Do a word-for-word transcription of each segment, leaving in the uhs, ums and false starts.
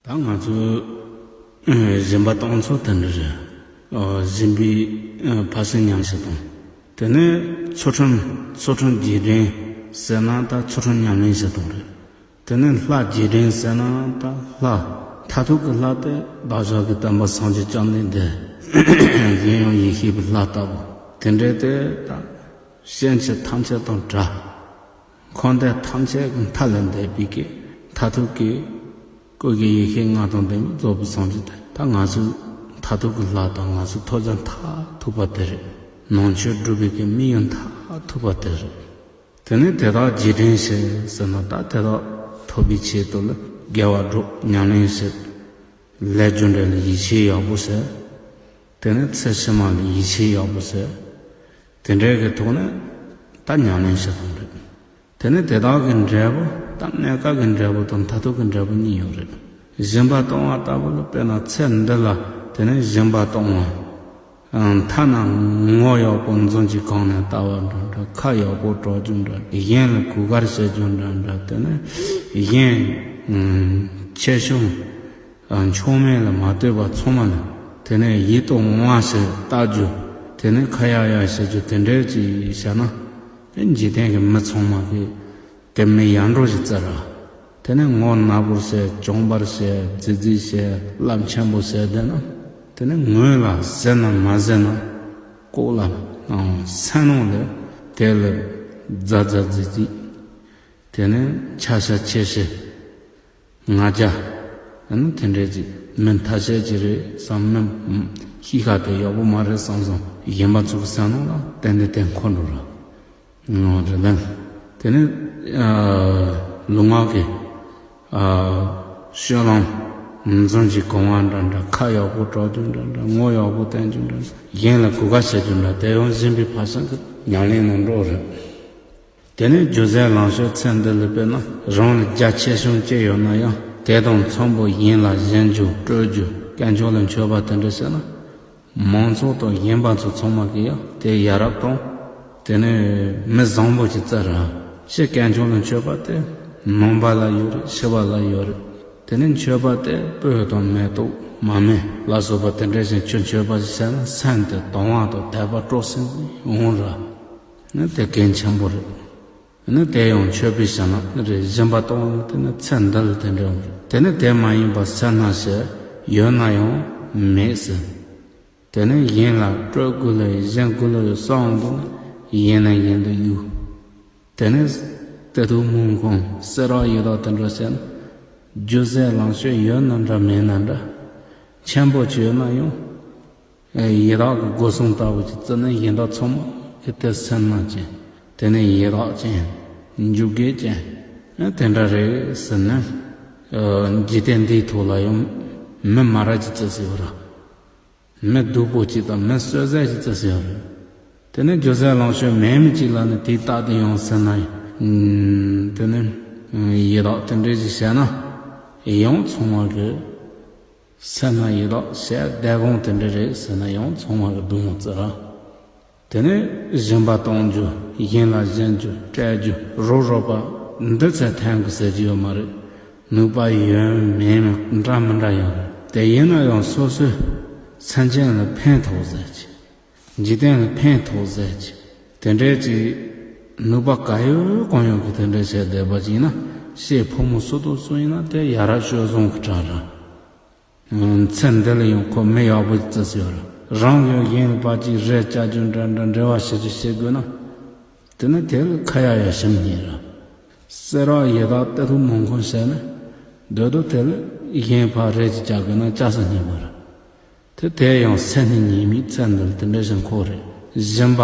ད་ང་ཚོས་སྦྱིན་པ་གཏོང་ཚུལ་དེ་འདྲ་རེད། སྦྱིན་པའི་ཕར་ཕྱིན་ཉམས་ཞིབ་དང་། དེ་ནས་ཚུལ་ཁྲིམས་ཚུལ་ཁྲིམས་རྗེས་དྲན་ཟེར་ན་ད་ཚུལ་ཁྲིམས་ཉམས་ལེན་བྱེད་སྟངས་རེད། དེ་ནས་ལྷ་རྗེས་དྲན་ཟེར་ན་ད་ལྷ་མཐར་ཐུག་གི་ལྷ་དེ་བདག་ཅག་གི་སྟོན་པ་སངས་རྒྱས་བཅོམ་ལྡན་འདས་གཞན་ཡང་ཡེ་ཤེས་པའི་ལྷ་ལྟ་བུ་དེ་འདྲའི་དེ་ད་སྐྱེ་མཆེད་ཐམས་ཅད་དང་བྲལ། འཁོར་འདས་ཐམས་ཅད་ཀྱི་མཐའ་ལས་འདས་པའི་གི་མཐར་ཐུག་གི་སྐུ་གི་ཡེ་ཤེས་ལྔ་དང་ལྡན་པའི་རྫོགས་པའི་སངས་རྒྱས་དེ་ད་ང་ཚོའི་མཐར་ཐུག་གི་ལྷ་དང་ང་ཚོའི་ཐོབ་བྱ་མཐར་ཐུག་པ་དེ་རེད། ནང་ཆོས་སྒྲུབ་པའི་གི་དམིགས་ཡུལ་མཐར་ཐུག་པ་དེ་རེད། དེ་ནས་དེ་དག་རྗེས་དྲན་བྱེད་ཟེར་ན་ད་དེ་དག་ཐོབ་པའི་ཆེད་དུ་ལ་དགེ་བ་སྒྲུབ་ཉམས་ལེན་བྱེད། ལས་རྒྱུ་འབྲས་ལ་ཡིད་ཆེས་ཡག་པོ་བྱེད། དེ་ནས་ཚེ་ཕྱི་མ་ལ་ཡིད་ཆེས་ཡག་པོ་བྱེད། དེ་འདྲའི་གི་ཐོག་ནས་ད་ཉམས་ལེན་བྱེད་སྟངས་རེད། དེ་ནས་དེ་དག་གི་འབྲས་བུ་ད་གནས་སྐབས་ཀྱི་འབྲས་བུ་དང་མཐར་ཐུག་གི་འབྲས་བུ་གཉིས་ཡོད་རེད། སྦྱིན་པ་གཏོང་བ་ལྟ་བུ་ལ་དཔེར་ན་ཚེ་འདི་ལ་དེ་ནས་སྦྱིན་པ་གཏོང་བ། ཐ་ན་ངོ་ཡག་པོ་འཛུམ་གྱིས་གང་ནས་ལྟ་བ་འདྲ་འདྲ། ཁ་ཡག་པོ་གྲག་རྒྱུ་འདྲ་འདྲ། གཞན་ལ་གུས་བཀུར་བྱེད་རྒྱུ་འདྲ་འདྲ། དེ་ནས་གཞན་ཆེ་ཆུང་མཆོག་དམན་ལ་མ་ལྟོས་པ་ཚང་མ་ལ་དེ་ནས་ཡིད་དུ་འོང་བ་ཞིག་ལྟ་རྒྱུ། དེ་ནས་ཁ་ཡག་ཡག་བྱེད་རྒྱུ་དེ་འདྲའི་ཅིག་བྱས་ན། འཇིག་རྟེན་གྱི་མི་ཚང་མ་གིས་དེ་མི་ཡར་འགྲོ་ཞིག་བརྩི་ར། དེ་ནས་ངོ་ན་བུར་བྱས། གྱོང་པར་བྱས། རྫིག་རྫིག་བྱས། རླབས་ཆེན་པོ་བྱས། དེ་ན་དེ་ནས་ངོས་ལ་གཟིགས་ན་མ་གཟིགས་ན་ལྐོག་ལ་སེམས་ནང་ལ་དེ་ལ་རྫ་རྫ་རྫིག་རྫིག་དེ་ནས་ཆ་ཤས་ཆེ་ཤས། ང་རྒྱལ། ཨ་ནི་དེ་འདྲས་ཅིག་མི་ཐ་ཤལ་ཅིག་རེད་བསམ། མི་གཤིས་ཀ་དེ་ཡག་པོ་མ་རེད་བསམ་སོང་། གཞན་པ་ཚོ་གི་སེམས་ནང་ལ་ཏན་ཏན་དེ་འཁོར་འགྲོ་ར། ངོ་རེ་ལན། དེ་ནས་ལུས་ངག་གི་སྤྱོད་ལམ་འཛུམ་གྱིས་གང་བ་འདྲ་འདྲ། ཁ་ཡག་པོ་གྲག་རྒྱུ་འདྲ་འདྲ། ངོ་ཡག་པོ་བསྟན་རྒྱུ་འདྲ་འདྲ། གཞན་ལ་གུས་བཀུར་བྱེད་རྒྱུ་འདྲ། དེ་ཡང་སྦྱིན་པའི་ཕར་ཕྱིན་གྱི་ཉམས་ལེན་ནང་འགྲོ་རེད། དེ་ནས་རྒྱུ་རྫས་ལོངས་སྤྱོད་ཚེ་འདི་ལ་དཔེར་ན་རང་ལ་རྒྱ་ཆེ་ཆུང་ཅི་ཡོད་ན་ཡང་དེ་དང་མཚུངས་པོ་གཞན་ལ་སྦྱིན་རྒྱུ་སྤྲོད་རྒྱུ་དཀོན་མཆོག་ལ་མཆོད་པ་དེ་འདྲ་བྱས་ན། མང་ཚོགས་དང་གཞན་པ་ཚོ་ཚང་མ་གིས་ཡང་དེ་ཡ་རབས་དང་དེ་ནས་མི་བཟང་པོ་ཞིག་བརྩི་ར། ཕྱི་དཀོན་མཆོག་ལ་མཆོད་པ་དེ་ནང་པ་ལ་ཡོད་རེད། ཕྱི་པ་ལ་ཡོད་རེད། དེ་ནས་མཆོད་པ་དེ་སྤོས་དང་མེ་ཏོག་མར་མེ་ལ་སོགས་པ་དེ་འདྲ་ཞིག་ཁྱོད་མཆོད་པ་ཞིག་བྱས་ན་སེམས་དེ་དང་བ་དང་དད་པ་སྤྲོ་སེམས་འོང་ར། ནི་དེ་གལ་ཆེན་པོ་རེད། ནི་དེ་ཡང་མཆོད་པའི་བྱ་ན་ནི་རེད། སྦྱིན་པ་གཏོང་བ་ནི་དེ་ནི་ཚེ་འདི་ལ་དེ་འདྲ་ཡོང་རེད། དེ་ནི་དེ་མ་ཡིན་པ་སེར་སྣ་ཞིག་ཡོད་ན་ཡང་མེད་ཟེར། དེ་ནི་གཞན་ལ་སྤྲོད་དགོས་ལོས་ཡོད། སྦྱིན་དགོས་ལོས་ཡོད་བསམ་འོང་དུས་ནི་གཞན་ནས་གཞན་དུ་གཡུག་དེ་ནི་དེ་དུས་སྨོན་ཁུངས་གསེར་རག་ཡི་དྭགས་དེ་འདྲ་བྱས་ན། རྒྱུ་ཟས་ལོངས་སྤྱོད་ཡོད་ན་འདྲ་མེད་ན་འདྲ། ཆེན་པོ་ཅིག་ཡོད་ན་ཡང་། ཡི་དྭགས་ཀྱི་སྒོ་སྲུང་ལྟ་བུ་ཅིག་བརྩི་ན་གཞན་དག་ཚང་མ་གི་དེ་སེར་སྣ་ཅན། དེ་ནས་ཡི་དྭགས་ཅན། འཇུག་གེ་ཅན། དེ་འདྲ་རེད་ཟེར་ན། འཇིག་རྟེན་འདིའི་ཐོག་ལ་ཡང་མི་མ་རབས་ཅིག་བརྩི་ཟེར་བ་ར། མི་སྡུག་པོ་ཅིག་དང་མི་གསོད་ཟས་ཅིག་བརྩི་ཟེར་བ་རེད། དེ་ནས་རྒྱུ་ཟས་ལོངས་སྤྱོད་མེད་མི་ཅིག་ལ་ནི་དེའི་རྟགས་དེ་ཡང་ཟེར་ན། དེ་ནི་ཡི་དྭགས་དེ་འདྲ་ཅིག་བྱས་ན། ཡང་ཚང་མ་གི་སེར་སྣ་ཡི་དྭགས་ཞེས་སྡེ་དགོངས་དེ་འདྲ་རེད་ཟེར་ན་ཡང་ཚང་མ་གི་སྡུག་བསྔལ་བརྩི་ར། དེ་ནས་སྦྱིན་པ་གཏོང་རྒྱུ། གཞན་ལ་སྦྱིན་རྒྱུ། སྤྲད་རྒྱུ། རོགས་རོགས་པ་འདི་ཚད་ཐན་དགོས་ཟེར་གྱི་ཡོད་མ་རེད། ནུས་པ་ཡོད་མེད་འདྲ་མི་འདྲ་ཡོད་རེད། དེ་ཡིན་ན་ཡང་སོ་སོའི་སེམས་ཅན་ལ་ཕན་ཐོགས་ཟེར་གྱི། འཇིག་རྟེན་ལ་ཕན་ཐོགས་ཟེར་གྱི། དེ་འདྲའི་ཅིག་ནུས་པ་ག་ཡོད་གང་ཡོད་ཀྱི་དེ་འདྲ་བྱས་བསྡད་པ་ཅིག་ཡིན་ན། ཤེས་ཕོ་མོ་སུ་དང་སུ་ཡིན་ན་དེ་ཡ་རབས་སྤྱོད་བཟང་གི་གྲས་རེད། ཚེ་འདི་ལ་ཡང་ཁོ་མི་ཡག་པོ་བརྩི་ཟེར་བ་རེད། རང་གིས་གཞན་ལ་ཕར་ཅིག་རེ་བཅའ་རྒྱུ་འདྲ་འདྲ་འབྲེལ་བ་ཞིག་ཅིག་བྱེད་དགོས་ན། དེ་ནི་དེ་ལ་ཁ་ཡག་ཡག་ཞིམ་ཉེ་ར། གསེར་རག་ཡི་དྭགས་དེ་དུས་སྨོན་ཁུངས་བྱས་ན། འདོད་དོ་དེ་ལ་གཞན་ཕར་རེ་ཅིག་བཅའ་དགོས་ན་བཅའ་ས་རྙེད་པ་རེད། དེ་དེ་ཡང་སེར་སྣའི་ཉེས་དམིགས་ཚེ་འདི་ལ་དེ་འདྲ་ཞིག་འཁོར་རེད། སྦྱིན་པ་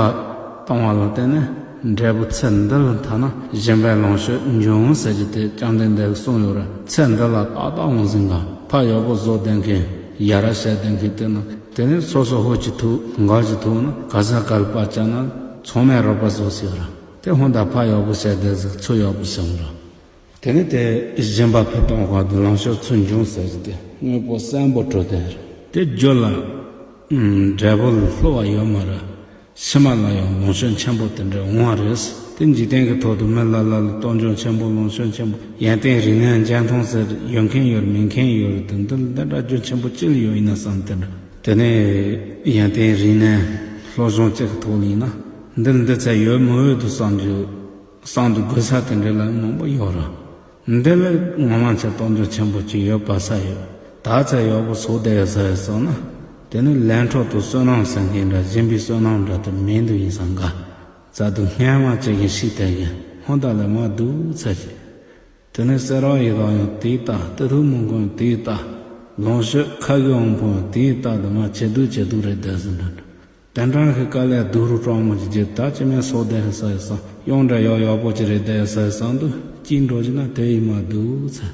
གཏོང་བ་ལ་བརྟེན་ནས་འབྲས་བུ་ཚེ་འདི་ལ་ཐོབ་ན་སྦྱིན་པའི་ལོངས་སྤྱོད་འབྱུང་ཟེར་གྱི་དེ་བཅོམ་ལྡན་འདས་ཀྱིས་གསུངས་ཡོད་རེད། ཚེ་འདི་ལ་ཏག་ཏག་འོང་ཟིན་ག་ཕར་ཡག་པོ་བཟོ་བསྡད་མཁན་ཡ་རབས་བྱས་བསྡད་མཁན་དེ་ནི་དེ་ནི་སོ་སོ་ཧོ་ཅིག་ཐུག་འགའ་ཅིག་ཐུག་ན་ག་ས་ག་ལ་ཕར་བཅར་ན་ཚང་མས་རོགས་པ་བཟོ་ཟེར་ར། དེ་ཧོན་ད་ཕར་ཡག་པོ་བྱས་བསྡད་ཟིག་ཚུར་ཡག་པོ་བྱུང་ར། དེ་ནི་དེ་སྦྱིན་པ་ཕུད་གཏོང་བ་དེ་ལོངས་སྤྱོད་ཚུར་འབྱུང་ཟེར་གྱི་དེ་དངོས་པོ་གསལ་པོ་གྲུབ་བསྡད་རེད། དེ་རྒྱུ་ལ་འབྲས་བུ་ལ་བསླུ་བ་ཡོད་མ་རེད། ཕྱི་མ་ལ་ཡང་ལོངས་སྤྱོད་ཆེན་པོ་དེ་འདྲ་འོང་བ་རེད། དེ་འཇིག་རྟེན་གྱི་ཐོག་ཏུ་མི་ལ་ལ་ལ་སྟོབས་འབྱོར་ཆེན་པོ་ལོངས་སྤྱོད་ཆེན་པོ་ཡོན་ཏན་རིག་གནས་འཇོན་ཐང་ཟེར་ཡོད་མཁན་ཡོད་རེད་མེད་མཁན་ཡོད་རེད། དེ་འདི་འདི་འདྲ་རྒྱུ་ཆེན་པོ་ཅི་ལ་ཡོད་ཡིན་ན་བསམ་དེ་འདྲ། དེ་ནས་ཡོན་ཏན་རིག་གནས་སློབ་སྦྱོང་བཅས་ཀྱི་ཐོག་ལ་ཡིན་ན་འདི་འདི་ཚད་ཡོད་མི་འོས་འདུག་བསམ་རྒྱུ་བསམ་དུ་དགོས་ས་དེ་འདྲ་ལ་མང་པོ་ཡོད་རེད། འདི་ལས་ངོ་མ་ཆེ་སྟོབས་འབྱོར་ཆེན་པོ་ཅིག་ཡོད་པ་ས་ཡོད། ད་ཚད་ཡག་པོ་བཟོ་བསྡད་ཡོད་ས་ཡོད་སོང་ན། དེ་ནི་ལན་འཕྲོ་དང་བསོད་ནམས་ཟེར་མཁན་འདྲ་སྦྱིན་པའི་བསོད་ནམས་འདྲ་དེ་མིན་འདུག་ཡིན་སང་ག་ཚད་དུ་སྔན་མ་ཅིག་གིས་ཤིག་དེ་གི་ཧོན་ད་ལས་མ་འདུག་ཚད་ཅིག་དེ་ནི་གསེར་རག་ཡི་དྭགས་ཡང་དེའི་རྟགས། སྟག་ཐུབ་མོ་མགོན་ཡང་དེའི་རྟགས། ལོངས་སྤྱོད་ཁ་གི་དབང་པོ་ཡང་དེའི་རྟགས་དུ་མ་ཇེ་སྡུག་ཇེ་སྡུག་རེད་བསྡད་ཟིན་འདྲ། དེ་འདྲ་གི་དཀའ་ལས་སྡུག་རུ་སྤྲང་མོ་ཅིག་བརྒྱབ་ད་ཅི་མེད་སོགས་བསྡད་ས་ཡོད་སང་ཡོང་འདྲ་ཡག་ཡག་པོ་ཅིག་རེད་བསྡད་ས་ཡོད་སང་དུ་སྐྱིད་འགྲོ་གི་ན་དེ་ཡིན་མ་འདུག་ཚེ།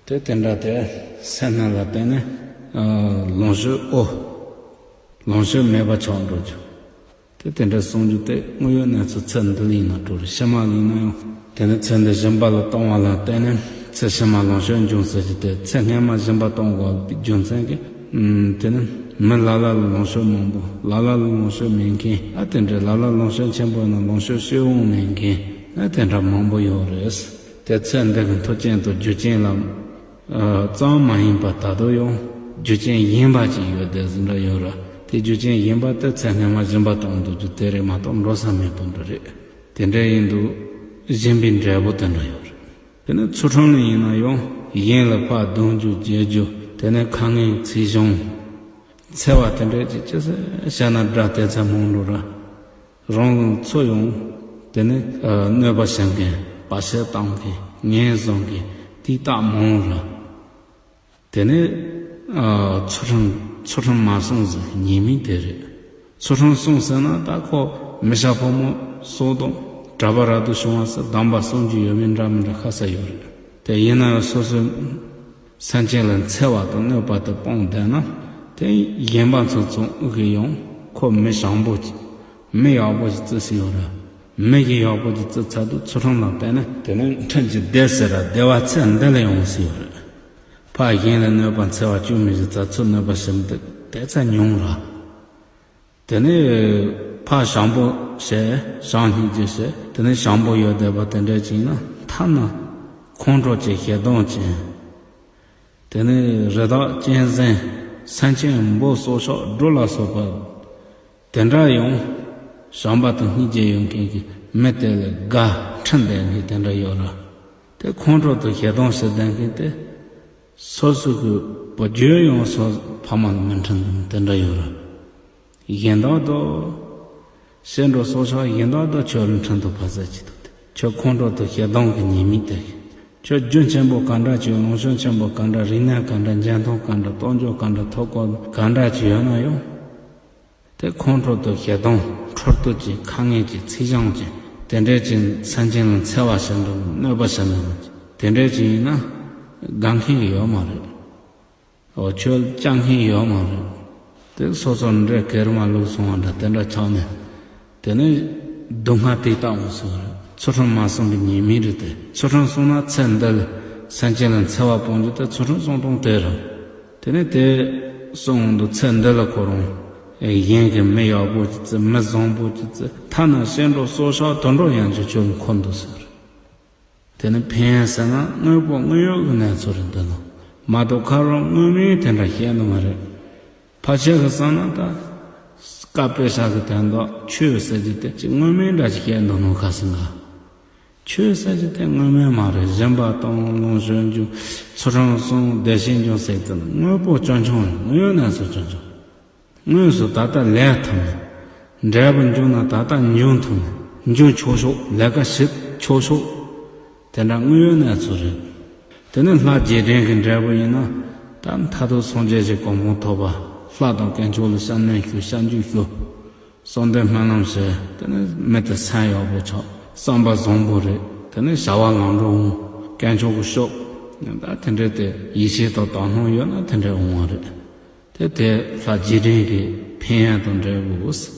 དེ་དེ་འདྲ་དེ་སེམས་ནང་ལ་བརྟེན་ནས་ལོངས་སྤྱོད་ཨོ། ལོངས་སྤྱོད་མེད་པ་ཆགས་འགྲོ་རྒྱུ། དེ་དེ་འདྲ་གསུང་རྒྱུ་དེ་དངོས་ཡོད་གནས་ཚུལ་ཚད་འདི་ལ་ཡིན་ན་འགྲོ་རེད། ཕྱི་མ་ལ་ཡིན་ན་ཡང་དེ་ནི་ཚེ་འདི་སྦྱིན་པ་ལ་གཏོང་བ་ལ་བརྟེན་ནས་ཚེ་ཕྱི་མ་ལོངས་སྤྱོད་འབྱུང་ཟེར་གྱི་དེ་ཚེ་སྔན་མ་སྦྱིན་པ་གཏོང་དགོས་པའི་རྒྱུ་མཚན་གྱིས་དེ་ནི་མི་ལ་ལ་ལ་ལོངས་སྤྱོད་མང་པོ་ལ་ལ་ལ་ལོངས་སྤྱོད་མེད་མཁན་ཨ་དེ་འདྲ་ལ་ལ་ལོངས་སྤྱོད་ཆེན་པོ་ཡིན་ན་ལོངས་སྤྱོད་སྤྱོད་འོང་མེད་མཁན་ཨ་དེ་འདྲ་མང་པོ་ཡོད་རེད། དེ་ཚེ་འདི་གི་མཐུ་རྐྱེན་དང་རྒྱུ་རྐྱེན་ལ་ཨ་ཙམ་མ་ཡིན་པ་ད་དུང་ཡང་རྒྱུ་རྐྱེན་ཡིན་པ་ཅིག་ཡོད་དེ་ཟིན་འདྲ་ཡོད་ར། དེ་རྒྱུ་རྐྱེན་ཡིན་པ་དེ་ཚེ་སྔན་མ་སྦྱིན་པ་གཏོང་འདུག་རྒྱུ་དེ་རེད་མ་གཏོགས་འགྲོ་ས་མེད་པོ་འདྲ་རེད། དེ་འདྲ་ཡིན་དུས་སྦྱིན་པའི་འབྲས་བུ་དེ་འདྲ་ཡོད་རེད། དེ་ནས་ཚུལ་ཁྲིམས་ལ་ཡིན་ན་ཡང་གཞན་ལ་ཕར་རྡུང་རྒྱུ་བརྗེད་རྒྱུ་དེ་ནས་ཁ་ངན་ཚིག་གཞུང་འཚེ་བ་དེ་འདྲ་ཅིག་ཅི་ཟེར་བཤད་ན་དགྲ་དེ་ཚེ་མང་འགྲོ་ར། རང་ཚོ་ཡང་དེ་ནི་གནོད་པ་བྱེད་མཁན་བར་ཆད་གཏོང་མཁན་ངན་བཟོ་མཁན་དེའི་རྟགས་མང་ར། དེ་ནི་ཚུལ་ཁྲིམས་ཚུལ་ཁྲིམས་མ་སྲུང་ཟེར་ཉེས་དམིགས་དེ་རེད། ཚུལ་ཁྲིམས་སྲུང་ཟེར་ན་ད་ཁོ་མི་ཤ་ཕོ་མོ་སྲོག་དང་གྲྭ་པ་རབ་ཏུ་བྱུང་བ་ཟེར་སྡོམ་པ་སྲུང་རྒྱུ་ཡོད་མེད་འདྲ་མི་འདྲ་ཁ་ས་ཡོད་རེད། དེ་ཡིན་ན་ཡང་སོ་སོའི་སེམས་ཅན་ལ་འཚེ་བ་དང་གནོད་པ་དེ་སྤོང་བསྡད་ན་དེ་གཞན་པ་ཚོ་ཚོ་དབུགས་ཀྱི་ཡང་ཁོ་མི་བཟང་པོ་ཅིག་མི་ཡག་པོ་ཅིག་བརྩི་སྲིད་ཡོད་རེད། མི་གི་ཡག་པོ་ཅིག་བརྩི་ཚར་དུས་ཚུལ་ཁྲིམས་ལ་བརྟེན་ནས་དེ་ནས་ཁྲིམས་ཀྱི་སྡེ་ཟེར་ར་སྡེ་བ་ཚེ་འདི་ལ་ཡོང་སྲིད་ཡོད་རེད། ཕར་གཞན་ལ་གནོད་པ་འཚེ་བ་བཅུ་མི་བཞི་རྩ་ཚུལ་གནོད་པ་ཞིམ་དེ་དེ་ཚ་ཉུང་ར། དེ་ནས་ཕར་བྱང་པོ་བྱས་བྱང་སྙིང་རྗེ་བྱས་དེ་ནས་བྱང་པོ་ཡོད་བསྡད་པ་དེ་འདྲ་ཅིག་ཡིན་ན་ཐ་ན་ཁོང་ཁྲོ་ཅན་ཞེ་སྡང་ཅན། དེ་ནས་རི་དྭགས་གཅན་གཟན་སེམས་ཅན་འབུ་སྲོག་ཆགས་འབྲུ་ལ་སོགས་པ་དེ་འདྲ་ཡང་བྱམས་པ་དང་སྙིང་རྗེ་ཡོད་མཁན་གྱི་མི་དེ་ལ་དགའ་ཁྲིམས་ལྡན་མཁན་དེ་འདྲ་ཡོད་ར། དེ་ཁོང་ཁྲོ་དང་ཞེ་སྡང་ཞིག་ལྡན་མཁན་དེ་སོ་སོ་གི་བུ་རྒྱུད་ཡོངས་སུ་ཕ་མ་ལ་མི་ཁྲིམས་ལྡན་དེ་འདྲ་ཡོད་ར། གཞན་དག་ཏུ། ཤེས་འགྲོ་སྲོག་ཆགས་གཞན་དག་ཏུ་ཁྱོད་ལ་ཁྲིམས་དུ་ཕ་ཟད་ཀྱི་འདུག་སྟེ། ཁྱོད་ཁོང་ཁྲོ་དང་ཞེ་སྡང་གི་ཉེས་དམིགས་དེ། ཁྱོད་རྒྱུ་ཆེན་པོ་ག་འདྲ་ཅིག་ཡོད་ལོངས་སྤྱོད་ཆེན་པོ་ག་འདྲ་རིག་གནས་ག་འདྲ་འཇོན་ཐང་ག་འདྲ་སྟོབས་འབྱོར་ག་འདྲ་ཐོབ་གོ་ག་འདྲ་ཅིག་ཡོད་ན་ཡང་། དེ་ཁོང་ཁྲོ་དང་ཞེ་སྡང་འཕྲོད་བསྟོད་ཀྱི་ཁ་ངན་གྱི་ཚིག་བྱང་ཅན་དེ་འདྲས་ཀྱི་སེམས་ཅན་ལ་འཚེ་བ་བྱེད་འདུག་གནོད་པ་བྱེད་འདུག་དེ་འདྲས་ཀྱི་ཡིན་ན་དགའ་མཁན་ཡོད་མ་རེད། འོ་ཁྱོད་སྐྱབས་མཁན་ཡོད་མ་རེད། དེ་སོ་སོར་འདྲེ་གེར་མ་ལུག་སོང་བ་འདྲ་དེ་འདྲ་ཆགས་ནས། དེ་ནས་སྡུག་བསྔལ་དེ་ལྟ་འོང་ཟེར་བ་རེད། ཚུལ་ཁྲིམས་མ་སྲུང་གི་ཉེས་དམིགས་རེད་དེ། ཚུལ་ཁྲིམས་སྲུང་ན་ཚེ་འདི་ལ་སེམས་ཅན་ལ་འཚེ་བ་སྤོང་རྒྱུ་དེ་ཚུལ་ཁྲིམས་སྲུང་སྟངས་དེ་རེད། དེ་ནས་དེ་སྲུང་འོང་དུས་ཚེ་འདི་ལ་ཁོ་རང་གཞན་གྱི་མི་ཡག་པོ་ཅིག་བརྩི། མི་བཟང་པོ་ཅིག་བརྩི། ཐ་ན་ཤེས་འགྲོ་སྲོག་ཆགས་དུད་འགྲོ་ཡང་ཅིག་ཁྱོད་ལ་འཁོར་འདུག་ཟེར། དེ་ནི་ཕན་ཡོན་ཟེར་ན་དངོས་པོ་དངོས་ཡོད་ཀྱི་གནས་ཚུལ་རེད་འདི་ནོ། མ་གཏོགས་ཁ་རོག་དངོས་མིང་དེ་འདྲ་བཤད་ནི་མ་རེད། ཕལ་ཆེར་གྱི་བསམ་ན་ད། བཀའ་དཔེ་བཞག་གི་དོན་དག་ཆོས་ཟེར་གྱི་དེ་ཅིག་དངོས་མིང་འདྲ་ཅིག་བཤད་འདུག་ནོ་ཁ་སང་ག་ཆོས་ཟེར་གྱི་དེ་དངོས་མིང་མ་རེད། སྦྱིན་པ་གཏོང་ལོངས་སྤྱོད་འབྱུང་ཚུལ་ཁྲིམས་སྲུང་བདེ་སྐྱིད་འབྱུང་ཟེར་གྱི་དེ་ནི་དངོས་པོ་རྐྱང་རྐྱང་རེད། དངོས་ཡོད་གནས་ཚུལ་རྐྱང་རྐྱང་། དངོས་སུ་ད་ལྟ་ལས་ཐུབ་ནས། འབྲས་བུ་འབྱུང་ན་ད་ལྟ་འབྱུང་ཐུབ་ནས། འབྱུང་ཆོག་ཆོག་ལས་ཀ་བྱེད་ཆོག་ཆོག་དེ་འདྲ་དངོས་ཡོད་གནས་ཚུལ་རེད། དེ་ནི་ལྷ་རྗེས་དྲན་གྱི་འབྲས་བུ་ཡིན་ན། ད་མཐར་ཐུག་སངས་རྒྱས་ཀྱི་གོ་འཕང་ཐོབ་པ། ལྷ་དང་དཀོན་མཆོག་ལ་སྐྱབས་གནས་ཞུ། སྐྱབས་འཇུག་ཞུ། གསོལ་འདེབས་སྨོན་ལམ་བྱེད། དེ་ནི་མི་དེ་སེམས་ཡག་པོ་ཆགས། བསམ་པ་བཟང་པོ་རེད། དེ་ནི་བྱ་བ་ལམ་འགྲོ་འོང་། དཀོན་མཆོག་གི་ཤོབ། ད་དེ་འདྲའི་དེ་ཡིད་ཆེས་དང་དག་སྣང་ཡོད་ན་དེ་འདྲའི་འོང་བ་རེད། དེ་དེ་ལྷ་རྗེས་དྲན་གྱི་ཕན་ཡོན་དང་འབྲས་བུ།